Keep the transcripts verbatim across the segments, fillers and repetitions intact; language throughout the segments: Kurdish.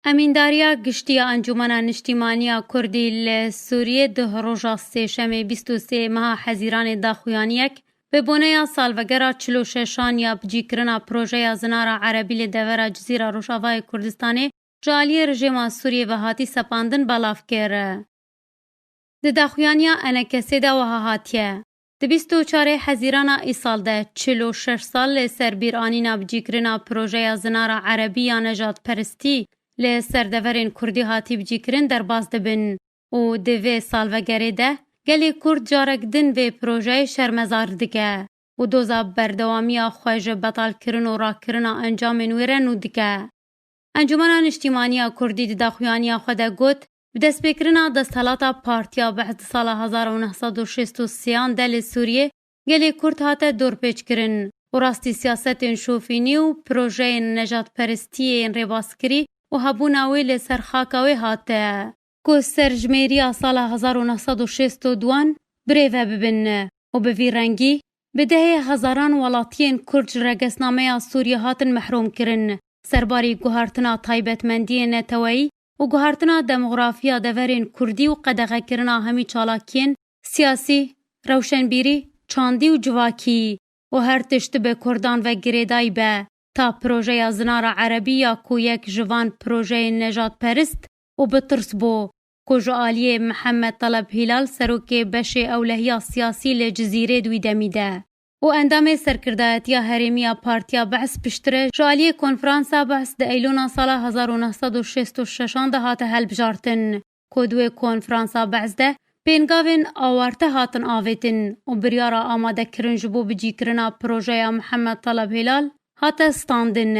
Emîndariya Giştî ya Encûmena Niştîmaniya Kurdî li Sûriyê duh roja sêşemê bîst û sê meha Hezîranê daxuyaniyek bi boneya salvegera çil û şeşan ya bicîkirina projeya Zinara Erebî li devera Cizîra Rojavayê Kurdistanê ji aliyê rejêma Sûriyê ve hatî sepandin belav kir. Di daxuyaniya enekesê de wiha hatiye: Di bîst û çarê Hezîrana îsal de çil û şeş sal li ser bîranîna bicîkirina projeya Zinara Erebî ya nejadperistî li ser deverên Kurdî hatî bicîkirin derbas dibin û di vê salvegerê de gelê Kurd carek din vê projeyê şermezar dike û doza berdewamiya xwe ji betalkirin û rakirina encamên wê re nû dike. Encûmena Niştîmaniya Kurdî di daxuyaniya xwe de got, bi destpêkirina desthilata Partiya Behs di sala hezar û neh sed û şêst û sêyan de li Sûriyê gelê Kurd hate dorpêçkirin û rastî siyasetên şofînî û projeyên nejadperistiyê yên rêbaskirî û hebûna wê li ser xaka wê hate, ku serjimêriya sala hezar û neh sed û şêst û duan birêve bibin û bi vî rengî bi dehê hezaran welatiyên Kurd ji regesnameya Sûriyê hatin mehrûm kirin. Serbarî guhartina taybetmendiyên neteweyî û guhartina demografiya deverên Kurdî û qedexekirina hemî çalakiyên siyasî, rewşenbîrî, çandî û civakî û her tişt bi Kurdan ve girêdayî be, ta projeya Zinara Erebî ya ku yek ji van projeyên nejadperist û bi tirs bû, ku ji aliyê Mihemed Teleb Hîlal, serokê beşê ewlehiya siyasî li Cizîrê di wî demî de û endamê serkirdayetiya herêmî ya Partiya Behs piştre ji aliyê Konferansa Behs di Eylûna sala hezar û neh sed û şêst û şeşan de hate hilbijartin, ku di wê Konferansa Behs de pêngavên awarte hatin avêtin û biryara amadekirin ji bo bicîkirina projeya Mihemed Teleb Hîlal hate standin.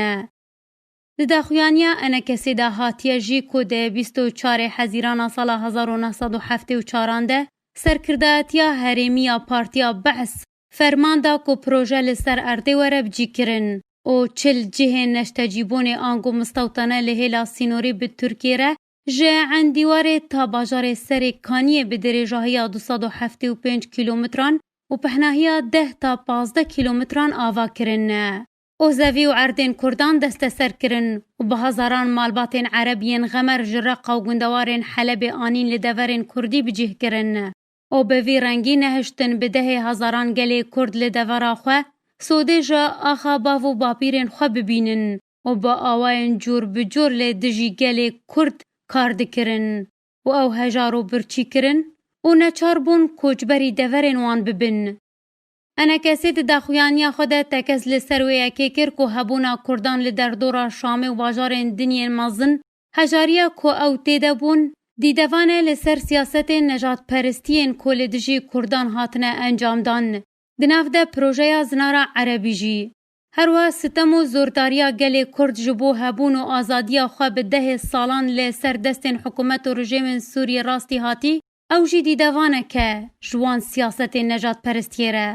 Di daxuyaniya enekesê de hatiye jî ku di bîst û çarê Hezîrana sala hezar û neh sed û heftê û çaran de serkirdayetiya herêmî ya Partiya Behs ferman da ku proje li ser erdê were bicîkirin û çil cihên neştecîbûnê ango mistewtane li hêla sînorî bi Tirkiyê re ji Endîwarê ta bajarê Serê Kaniyê bi dirêjahiya du sed û heftê û pênc kîlometran û pehnahiya deh ta pazdeh kîlometran ava kirin. Û zevî û erdên Kurdan desteser kirin û bi hezaran malbatên Ereb yên Xemer ji Reqa û gundewarên Helebê anîn li deverên Kurdî bi cih kirin. Û bi vî rengî nehiştin bi dehê hezaran gelê Kurd li devera xwe sodê ji axa bav û bapîrên xwe bibînin û bi awayên cûr bi cûr li dijî gelê Kurd kar dikirin û ew hejar û birçî kirin û neçar bûn koçberî deverên wan bibin. Enekesê di daxuyaniya xwe de tekez li ser wê yekê kir ku hebûna Kurdan li derdora Şamê û bajarên din yên mezin hejariya ku ew tê de bûn, dîdevan e li ser siyasetên nejadperistiyên ku li dijî Kurdan hatine encamdan. Di nav de projeya Zinara Erebî jî. Her wiha sitem û zordariya gelê Kurd ji bo hebûn û azadiya xwe bi dehê salan li ser destên hikûmet û rejêmên Sûriyê rastî hatî, ew jî dîdevan e ke ji wan siyasetên nejadperistiyê re.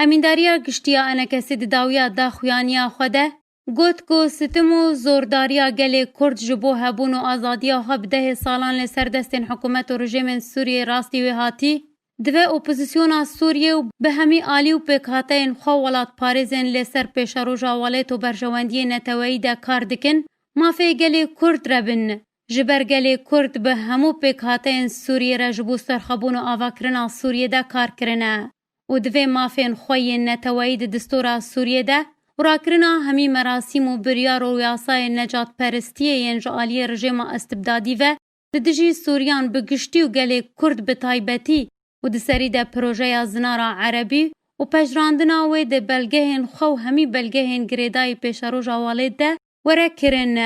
Emîndariya Giştî ya Enekesê di dawiya daxuyaniya xwe de got ku sitim û zordariya gelê Kurd ji bo hebûn û azadiya xwe bi dehê salan li ser destên hikûmet û rejêmên Sûriyê rastî wê hatî, dibe opozisyona Sûriyê û bi hemî alî û pêkhateyên xwe welatparêzên li ser pêşeroja welêt û berjewendiyên neteweyî de kar dikin, mafê gelê Kurd re bin. Ji ber gelê Kurd bi hemû pêkhateyên Sûriyê re ji bo serxwebûn û avakirina Sûriyê de kar kirine û divê mafên xwe yên neteweyî di distora Sûriyê de û rakirina hemî merasîm û biryar û yasayên necatperistiyê yên ji aliyê rejêma istibdadî ve li dijî Sûriyan bi giştî û gelê Kurd bi taybetî û di serî de projeya Zinara Erebî û pejirandina wê di belgehên xwe û hemî belgehên girêdayî pêşeroja welêt de were kirin.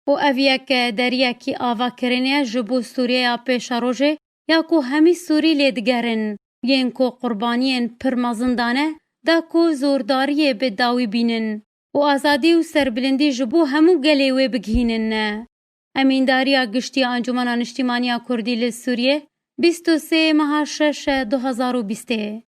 Û ev yek deriyekî avakirinê ye ji bo Sûriyeya pêşerojê ya ku hemî Sûrî lê digerin, yên ku qurbaniyên pir mezin dane, da ku zordariyê bi dawî bînin û azadî û serbilindî ji bo hemû gelê wê bigihînin. Emîndariya Giştî ya Encûmena Niştîmaniya Kurdî li Sûriyê, bîst û sê meha şeş du hezar û bîstê.